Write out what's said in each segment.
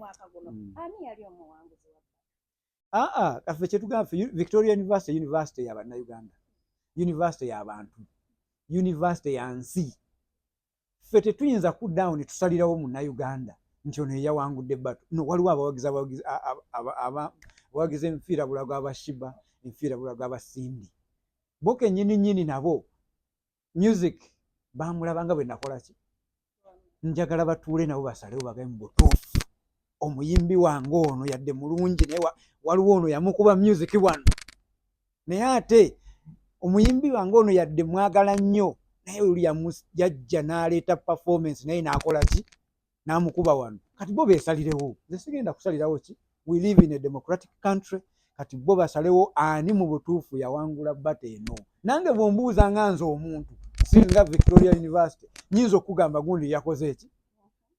Omwaka guno ani yali omuwanguzi wa? Aa, kaffe kyetugamba ffe, Victoria University, university ya Bannayuganda, university y'abantu, university ya nsi. Ffe tetuyinza kuddaawo ne tusalirawo Munnayuganda nti ono yeyawangudde battle. No, waliwo abawagizi, abawagizi enfiira bulago aba Sheebah, enfiira bulago aba Cindy, bo kennyini nnyini nabo music bamulabanga. Bwe nakola ki, njagala batuule nabo basalewo, bagabe mu butuufu omuyimbi wange ono yadde mulungi, naye waliwo ono yamukuba music wano, naye ate omuyimbi wange ono yadde mwagala nnyo, naye oli yajja n'aleeta performance, naye n'akola ki, n'amukuba wano. Kati bo beesalirewo, nze sigenda kusalirawo ki. We live in a democratic country. Kati bo basalewo ani mu butuufu yawangula battle eno. Nange bw'ombuuza nga nze omuntu, singa Victoria University, nyinza okugamba gundi yakoze eki.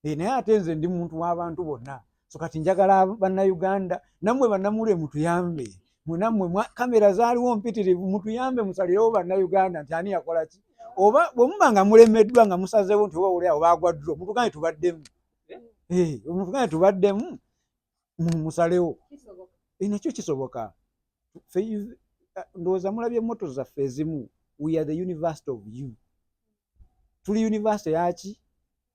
Naye ate nze ndi muntu w'abantu bonna. So kati njagala Bannayuganda nammwe bannamawulire mutuyambe, munammwe kamera zaaliwo mpitirivu, mutuyambe musalirewo Bannayuganda nti ani yakola ki. Oba bwe muba nga mulemeddwa, nga musazeewo nti oba oli awo baagwa draw, mutugambe tubaddemu. Mutugambe tubaddemu, musalewo. Nakyo kisoboka. Ndowooza mulabye motto zaffe ezimu: "We are the university of you." Tuli university yaki?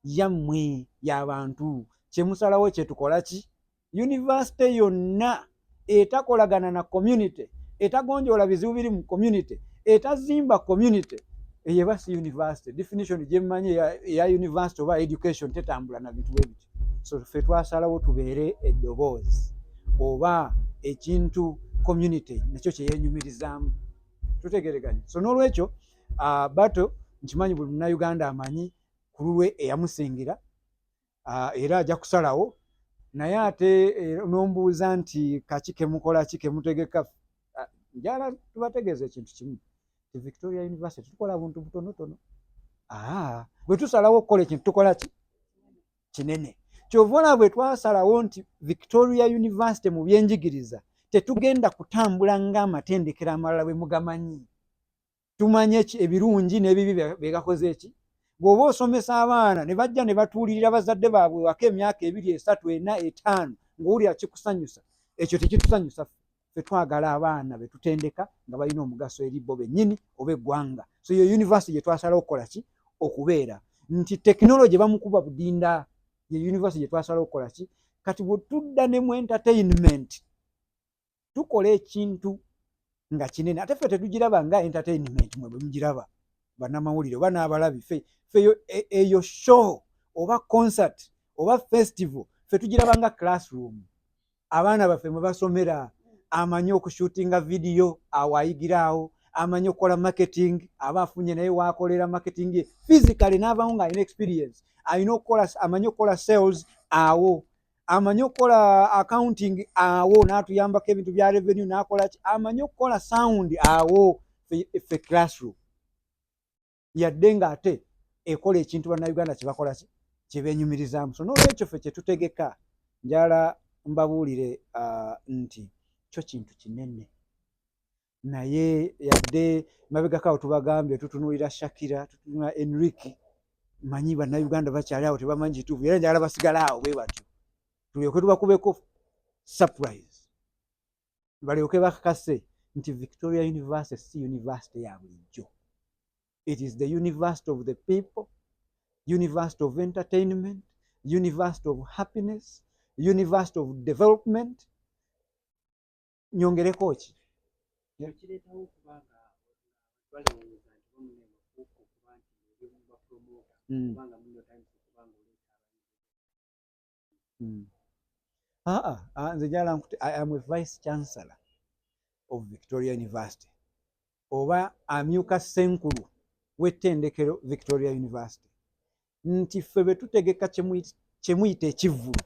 Yammwe, y'abantu. Kyemusalawo kyetukola ki. University yonna etakolagana na community, etagonjoola bizibu biri mu community, etazimba community, eyo eba si university. Definition gyemmanyi eya university oba education tetambula na bintu bwe bityo. So ffe twasalawo tubeere eddoboozi oba ekintu community nakyo kyeyenyumirizaamu, tutegereganye. So n'olwekyo battle nkimanyi buli Munnayuganda amanyi ku lulwe eyamusingira, era ajja kusalawo. Naye ate n'ombuuza nti kaki kemukola, ki kemutegeka, njala tubategeeza ekintu kimu ti Victoria University tukola buntu butonotono. Bwe tusalawo okukola ekintu, tukola ki kinene. Kyova olaba bwe twasalawo nti Victoria University mu byenjigiriza tetugenda kutambula ng'amatendekero amalala bwe mugamanyi. Tumanye ebirungi n'ebibi byegakoze eki. Bw'oba osomesa abaana ne bajja ne batuulirira bazadde baabwe waka emyaka 2, 3, 4, 5, ng'owulira kikusanyusa, ekyo tekitusanyusa ffe. Twagala abaana be tutendeka nga balina omugaso eri bo bennyini oba eggwanga. So yo university gye twasalawo okukola ki, okubeera nti tekinologi bamukuba budinda, ye university gye twasalawo okukola ki. Kati bwe tudda ne mu entertainment, tukola ekintu nga kinene. Ate ffe tetugiraba nga entertainment mwe bwe mugiraba bannamawulire oba n'abalabi. Ffe eyo show oba concert oba festival, ffe tugiraba nga classroom abaana baffe mwe basomera. Amanyi okushootinga video awo ayigira awo, amanyi okukola marketing aba afunye naye wakolera marketing ye physically, n'abamu ng'alina experience, alina okukola, amanyi okukola sales awo, amanyi okukola accounting awo, n'atuyambako ebintu bya revenue, n'akola ki, amanyi okukola sound awo. Ffe classroom, yadde ng'ate ekola ekintu Bannayuganda kyebakola ki, kyebenyumirizaamu. So n'olwekyo ffe kyetutegeka, njala mbabuulire nti kyo kintu kinene. Naye yadde mabegako awo tubagambye tutunuulira Shakira, tutunuulira Enrique, manyi Bannayuganda bakyali awo tebamanyi kituufu, era njagala basigale awo bwe batyo, tulyoke tubakubeko surprise, balyoke bakakase nti Victoria University si university ya bulijjo. It is the university of the people, university of entertainment, university of happiness, university of development. Nyongereko ki? Kireetawo okubanga balowooza nti bamunene okuba nti oli bapromota, kubanga muno otandise okuba nga oleeta. Aa, nze njagala nkuti I am a vice chancellor of Victoria University, oba amyuka ssenkulu w'ettendekero Victoria University, nti ffe bwe tutegeka kyemuyita ekivvulu,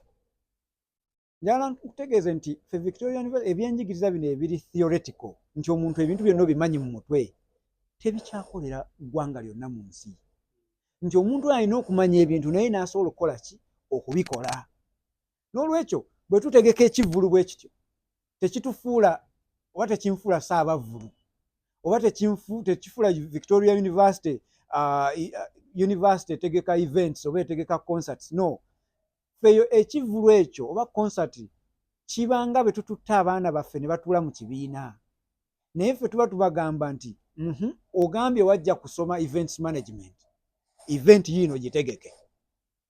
njagala nkutegeeze nti ffe Victoria University, ebyenjigiriza bino ebiri theoretical, nti omuntu ebintu byonna obimanyi mu mutwe, tebikyakolera ggwanga lyonna mu nsi, nti omuntu alina okumanya ebintu naye n'asobola okukola ki, okubikola. N'olwekyo bwe tutegeka ekivvulu bwe kityo, tekitufuula oba tekinfuula saabavvulu, oba tekifuula Victoria University university etegeka events oba etegeka concerts. No. Feyo ekivvulu ekyo oba concert kibanga bwe tututte abaana baffe ne batuula mu kibiina, naye ffe tuba tubagamba nti, Ogambye wajja kusoma events management, event yiino gitegeke,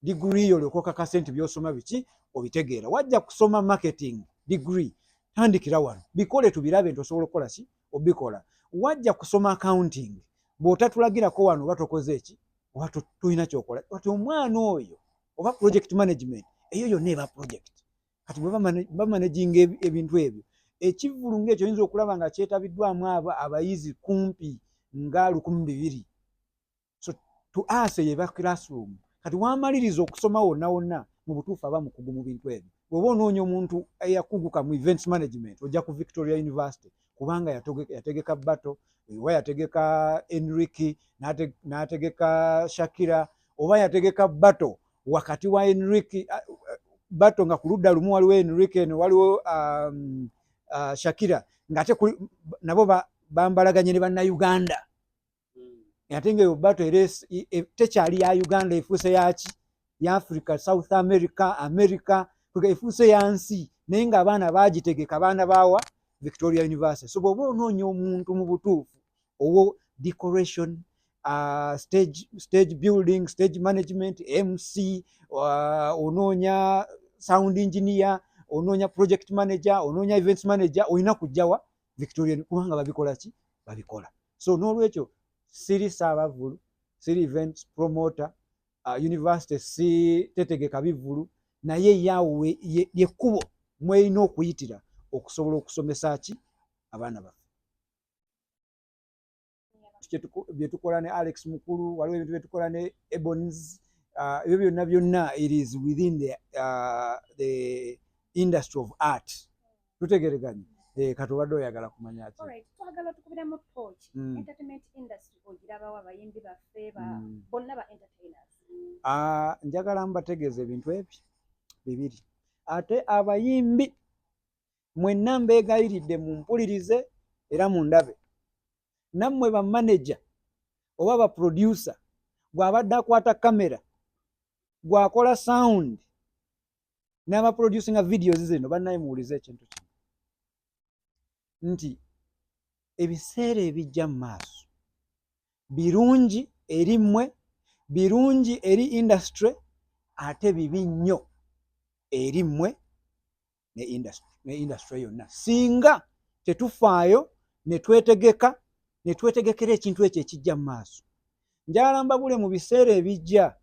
degree yo olyoka okakase nti byosoma biki obitegeera. Wajja kusoma marketing degree, tandikira wano, bikole tubirabe nti osobola okukola ki obikola. Wajja kusoma accounting, bw'otatulagirako wano oba tokoze eki oba tolina kyokola." Kati omwana oyo oba project management, eyo yonna eba project. Kati bwe bamanaginga ebintu ebyo, ekivvulu ng'ekyo oyinza okulaba nga kyetabiddwamu abo abayizi kumpi nga 2000. So to us eyo eba classroom. Kati wamaliriza okusoma wonna wonna, mu butuufu aba mukugu mu bintu ebyo. Bw'oba onoonya omuntu eyakuguka mu events management, ojja ku Victoria University, kubanga yategeka battle, oba yategeka Enrique, n'ategeka Shakira, oba yategeka battle wakati wa Enrique, battle nga ku ludda lumu waliwo Enrique, eno waliwo Shakira, ng'ate nabo bambalaganye ne Bannayuganda. Ate nga eyo battle era tekyali ya Uganda, efuuse yaki? Ya Africa, South America, America, efuuse ya nsi, naye ng'abaana bagitegeka baana bawa Victoria University. So bw'oba onoonya omuntu mu butuufu owo decoration, stage building, stage management, MC, onoonya sound engineer, onoonya project manager, onoonya events manager, olina kujjawa? Victoria, kubanga babikola ki? Babikola. So n'olwekyo siri saabavulu, siri events promoter, university si tetegeka bivulu, naye yawe lyekkubo mwelina okuyitira okusobola okusomesa ki abaana baffe. Byetukola ne Alex Mukulu, waliwo ebintu byetukola ne Ebons, ebyo byonna byonna it is within the industry of art. Tutegereganye? Kati obadde oyagala kumanya ki? Twagala tukubiremu torch. Entertainment industry ogirabawo, abayimbi baffe bonna ba entertainers? Njagala mbategeeza ebintu ebyo bibiri. Ate abayimbi mwenna mbeegayiridde mumpulirize era mundabe. Nammwe bamaneja oba baproducer, gw'abadde akwata kamera, gwakola sound n'abaproducinga videos zino, bannaye muwulize ekintu kino nti ebiseera ebijja mu maaso birungi eri mmwe, birungi eri industry, ate bibi nnyo eri mmwe ne industry yonna singa tetufaayo ne twetegeka ne twetegekera ekintu ekyo ekijja mu maaso. Njagala mbabule, mu biseera ebijja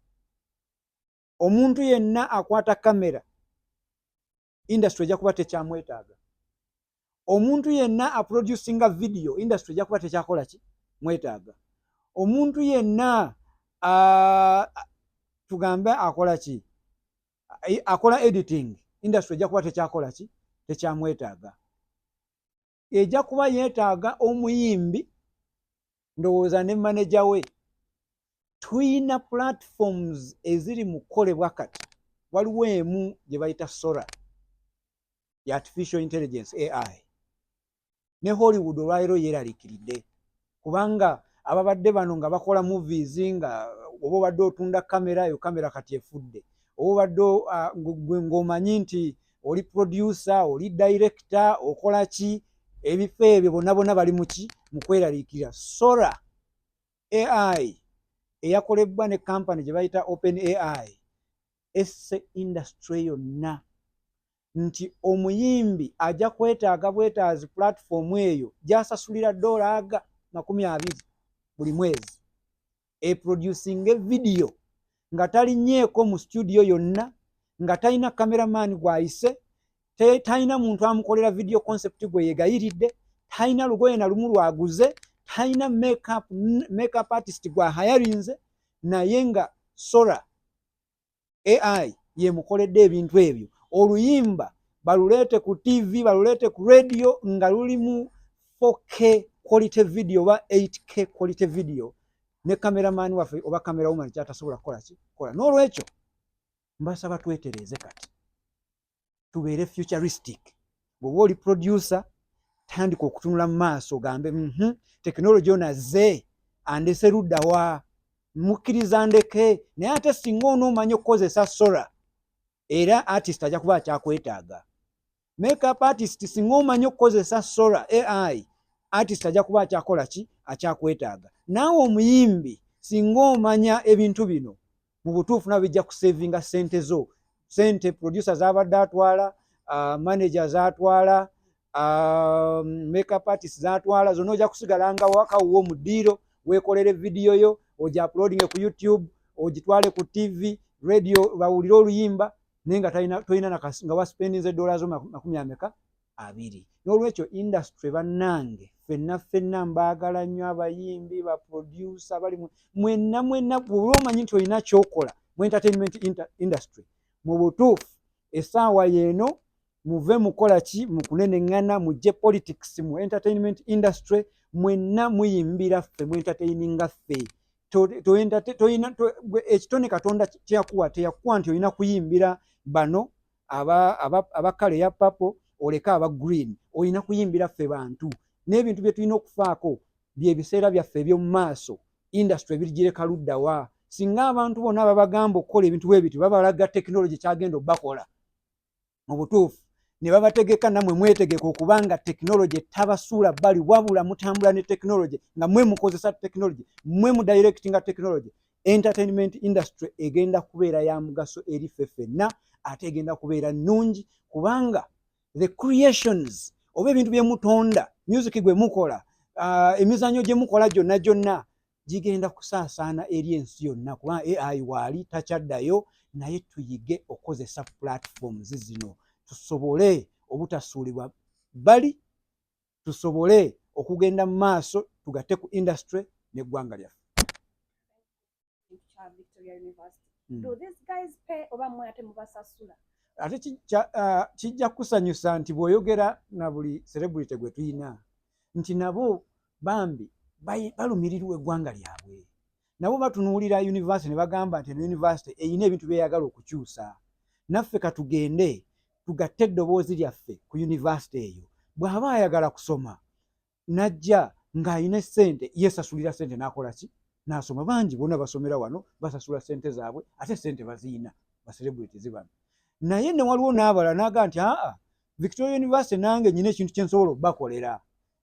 omuntu yenna akwata kamera, industry ejja kuba tekyamwetaaga. Omuntu yenna aproducinga video, industry ejja kuba tekyakola ki? Mwetaaga. Omuntu yenna tugambe akola ki, akola editing, industry ejja kuba tekyakola ki? Tekyamwetaaga. Ejja kuba yeetaaga omuyimbi, ndowooza ne maneja we. Tuyina platforms eziri mu kukolebwa kati. Waliwo emu gye bayita Sora ya artificial intelligence, AI. Ne Hollywood olwaleero yeeraliikiridde, kubanga ababadde bano nga bakola movies, nga oba obadde otunda kamera, eyo kamera kati efudde. Oba obadde gwe ng'omanyi nti oli producer, oli director, okola ki, ebifo ebyo bonna bonna bali muki? Mu kweraliikirira. Sora AI eyakolebwa ne kampany gye bayita Open AI esse industry yonna, nti omuyimbi ajja kwetaaga bwetaazi platform eyo gy'asasulira dola aga 20 buli mwezi, eproducinga video nga talinnyeeko mu studio yonna, nga talina cameraman gw'ayise, talina muntu amukolera video concept gwe yegayiridde, talina lugoye na lumu lwaguze, talina makeup artist gwahayarinze, naye nga Sora AI yemukoledde ebintu ebyo. Oluyimba baluleete ku TV, baluleete ku radio nga lulimu 4K quality video oba 8K quality video, ne cameraman waffe oba camera woman kyatasobola kukola ki? Kola. N'olwekyo mbasaba twetereeze kati tubeere futuristic. Bw'oba oli producer, tandika okutunula mu maaso, ogambe, Tekinologi ono azze andese luddawa? Mukkiriza ndeke?" Naye ate singa onoomanya okukozesa Sora Era artist ajja kuba akyakwetaaga. Makeup artist, singa omanyi okukozesa Sora AI, artist ajja kuba akyakola ki? Akyakwetaaga. Naawe omuyimbi, singa omanya ebintu bino mu butuufu, nabo bijja kusavinga sente zo, sente producer z'abadde atwala, manager z'atwala, makeup artist z'atwala, zonna ojja kusigala nga waka wuwo mu ddiiro weekolere vidiyo yo, ogi uploadinge ku YouTube, ogitwale ku TV, radio, bawulire oluyimba, naye nga tolina nga waspendinze dola zo makumi ameka? 20. N'olwekyo industry, bannange, ffenna ffenna mbaagala nnyo, abayimbi, baproducer bali mwenna mwenna, bw'oba omanyi nti olina kyokola mu entertainment industry, mu butuufu essaawa yeeno muve mukola ki? Mu kuneneŋŋana, mujje politics mu entertainment industry. Mwenna muyimbira ffe, mu entertaininga ffe. Ekitone Katonda kyeyakuwa, teyakuwa nti olina kuyimbira bano aba colour eya purple, oleke aba green. Olina kuyimbira ffe bantu, n'ebintu bye tulina okufaako byebiseera byaffe eby'omu maaso. Industry ebirigireka luddawa singa abantu bonna babagamba okukola ebintu bwe bityo, babalaga tekinologi kyagenda obbakola mu butuufu ne babategeka, nammwe mwetegeka okubanga tekinologi tabasuula bbali, wabula mutambula ne tekinologi, nga mwe mukozesa tekinologi, mwe mudirectinga tekinologi. Entertainment industry egenda kubeera ya mugaso eri ffe ffenna, ate egenda kubeera nnungi, kubanga the creations oba ebintu bye mutonda, music gwe mukola, emizannyo gye mukola, gyonna gyonna gigenda kusaasaana eri ensi yonna, kubanga AI waali takyaddayo. Naye tuyige okukozesa platforms zino, tusobole obutasuulibwa bbali, tusobole okugenda mu maaso, tugatte ku industry n'eggwanga lyaffe. Kya Victoria University. Do these guys pay, oba mmwe ate mubasasula? Ate kijja kukusanyusa nti bw'oyogera na buli celebrity gwe tuyina, nti nabo bambi balumirirwa eggwanga lyabwe. Nabo batunuulira university ne bagamba nti eno university erina ebintu byeyagala okukyusa, naffe katugende tugatte eddoboozi lyaffe ku university eyo. Bw'aba ayagala kusoma, najja ng'alina essente, yeesasulira sente n'akola ki? N'asoma. Bangi bonna basomera wano basasula sente zaabwe, ate sente baziyina, bacelebrities bano. Naye ne waliwo n'abalala n'agamba nti, "Aa, Victoria University, nange nyina ekintu kye nsobola okubakolera,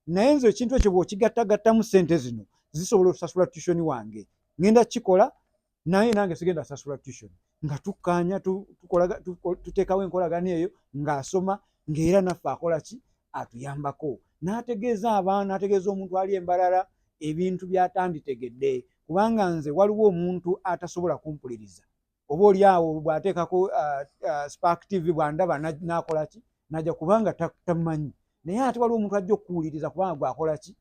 naye nze ekintu ekyo bw'okigattagattamu, sente zino zisobola okusasula tuition wange, ngenda kikola, naye nange sigenda sasula tuition." Nga tukkaanya, tuteekawo enkolagano eyo, ng'asoma, ng'era naffe akola ki? Atuyambako n'ategeeza abaana, n'ategeeza omuntu ali embalala ebintu by'atanditegedde, kubanga nze waliwo omuntu atasobola kumpuliriza, oba oli awo bw'ateekako Spark TV, bw'andaba n'akola ki? Najja, kubanga tamanyi. Naye ate waliwo omuntu ajja okukuwuliriza, kubanga gwakola ki?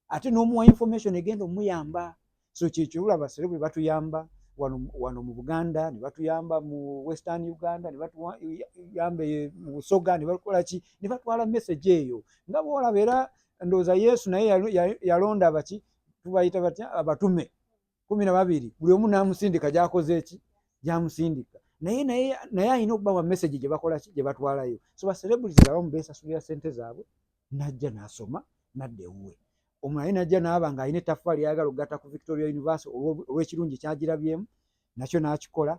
Ate n'omuwa information egenda omuyamba. So kyekyo olaba celebrity batuyamba wano, wano mu Buganda, ne batuyamba mu Western Uganda, ne batuyamba mu Busoga, ne bakola ki? Ne batwala message eyo. Nga bwolaba era ndowooza Yesu naye yalonda baki, tubayita batya, abatume 12, buli omu n'amusindika gy'akoze eki? Gy'amusindika. Naye alina okubawa message gye bakola ki? Gye batwalayo. So ba celebrities abamu beesasulira sente zaabwe, n'ajja n'asoma, n'adda ewuwe. Omulala naye n'ajja n'aba ng'alina ettaffaali ly'ayagala okugatta ku Victoria University olw'ekirungi kyagirabyemu, nakyo n'akikola,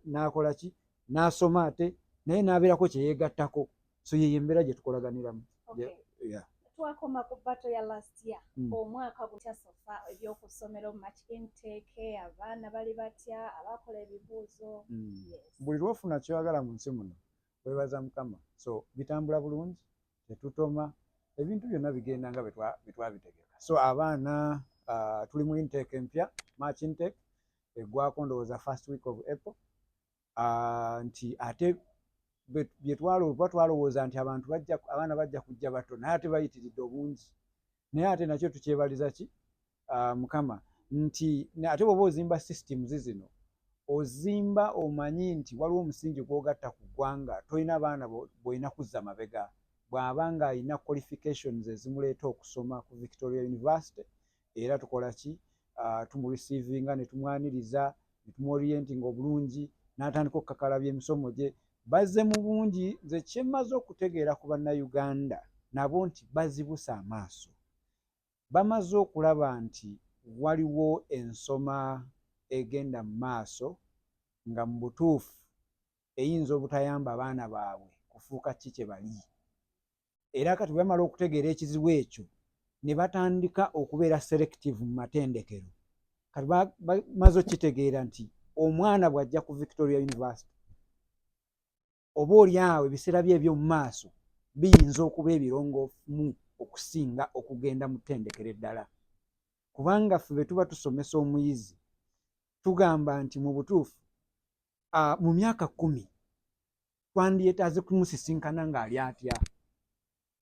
n'akola ki? N'asoma, ate naye n'abeerako kye yeegattako. So yeyo embeera gye tukolaganiramu. Okay. Yeah. Twakoma ku battle ya last year. Omwaka gutya so far ebyokusomero, March intake, abaana bali batya, abakola ebibuuzo? Yes. Buli lwofuna kyoyagala mu nsi muno, weebaza Mukama. So bitambula bulungi, tetutoma, ebintu byonna bigenda nga bwe twabitegeka. So abaana, tuli mu intake empya, March intake eggwako ndowooza first week of April. Nti ate bye twalowooza, twalowooza nti abantu bajja, abaana bajja kujja bato, naye ate bayitiridde obungi. Naye ate nakyo tukyebaliza ki? Mukama, nti ate bw'oba ozimba systems zino, ozimba omanyi nti waliwo omusingi gw'ogatta ku ggwanga. Tolina baana bw'olina kuzza mabega. Bw'aba ng'alina qualifications ezimuleeta okusoma ku Victoria University, era tukola ki? Tumureceivinga ne tumwaniriza, ne tumuorientinga obulungi, n'atandika okukakalabya emisomo gye. Bazze mu bungi. Nze kye mmaze okutegeera ku Bannayuganda nabo nti bazibuse amaaso, bamaze okulaba nti waliwo ensoma egenda mu maaso nga mu butuufu. Eyinza obutayamba abaana baabwe kufuuka ki kye bali. Era kati bwe bamala okutegeera ekizibu ekyo, ne batandika okubeera selective mu matendekero. Kati bamaze okukitegeera nti omwana bw'ajja ku Victoria University, oba oli awo ebiseera bye eby'omu maaso biyinza okuba ebirongoofumu okusinga okugenda mu ttendekero eddala, kubanga ffe bwe tuba tusomesa omuyizi, tugamba nti mu butuufu mu myaka 10 twandyetaaze kumusisinkana ng'ali atya.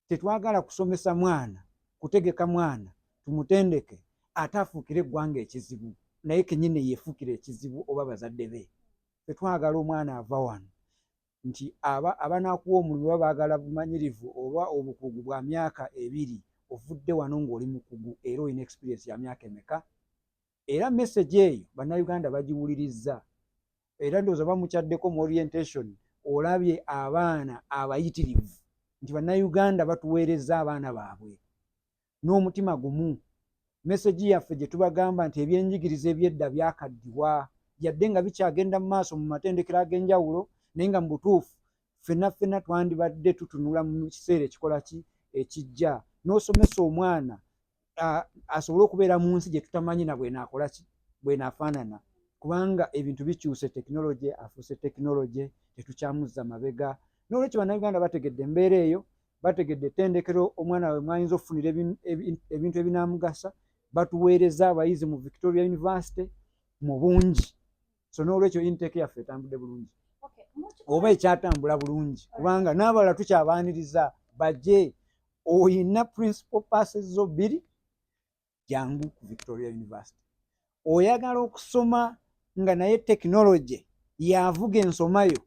Tetwagala kusomesa mwana, kutegeka mwana tumutendeke ate afuukire eggwanga ekizibu, naye kenyini yeefuukire ekizibu oba bazadde be. Tetwagala omwana ava wano nti abanaakuwa omulimu oba baagala bumanyirivu oba obukugu bwa myaka 2, ovudde wano ng'oli mukugu era olina experience ya myaka emeka. Era message eyo Bannayuganda bagiwulirizza, era ndowooza bamukyaddeko mu orientation, olabye abaana abayitirivu nti Bannayuganda batuweereza abaana baabwe n'omutima gumu. Message yaffe gye tubagamba nti ebyenjigiriza ebyedda byakaddiwa, yadde nga bikyagenda mu maaso mu matendekero ag'enjawulo, naye nga mu butuufu ffenna ffenna twandibadde tutunula mu kiseera ekikola ki ekijja, n'osomesa omwana asobole okubeera mu nsi gye tutamanyi na bwenaakola ki, bwenaafaanana, kubanga ebintu bikyuse, tekinologi afuuse tekinologi, tetukyamuzza mabega. N'olwekyo Bannayuganda bategedde embeera eyo, bategedde ettendekero omwana we mwayinza okufunira ebintu ebinaamugasa. Batuweereza abayizi mu Victoria University mu bungi. So n'olwekyo intake yaffe etambudde bulungi oba ekyatambula bulungi, kubanga n'abalala tukyabaaniriza bajje. Oyina principal passes zo bbiri, jangu ku Victoria University. Oyagala okusoma nga naye tekinologi yavuga ensomayo,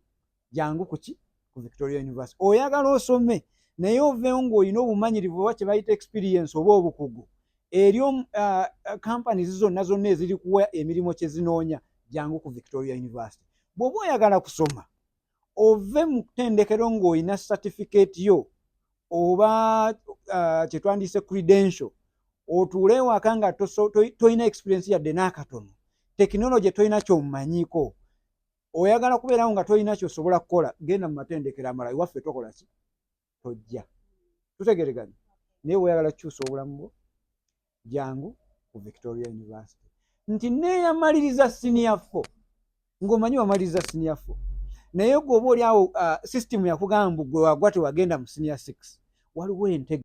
jangu kuki ku Victoria University. Oyagala osome naye oveewo ng'olina obumanyirivu oba kye bayita experience oba obukugu eri companies zonna zonna eziri kuwa emirimu kye zinoonya, jangu ku Victoria University. Bw'oba oyagala kusoma ove mu ttendekero ng'olina certificate yo oba kye twandiyise credential, otuule ewaka nga tolina experience yadde n'akatono, tekinologi tolina ky'omumanyiiko, oyagala kubeerawo nga tolina ky'osobola kukola, genda mu matendekero amalala, ewaffe tokola ki, tojja. Tutegereganye. Naye bw'oyagala kukyusa obulamu bwo, jangu ku Victoria University. Nti neeyamaliriza senior four, ng'omanyi wamaliriza senior four, naye gwe oba oli awo system yakugamba gwe wagwa tewagenda mu senior six, waliwo entege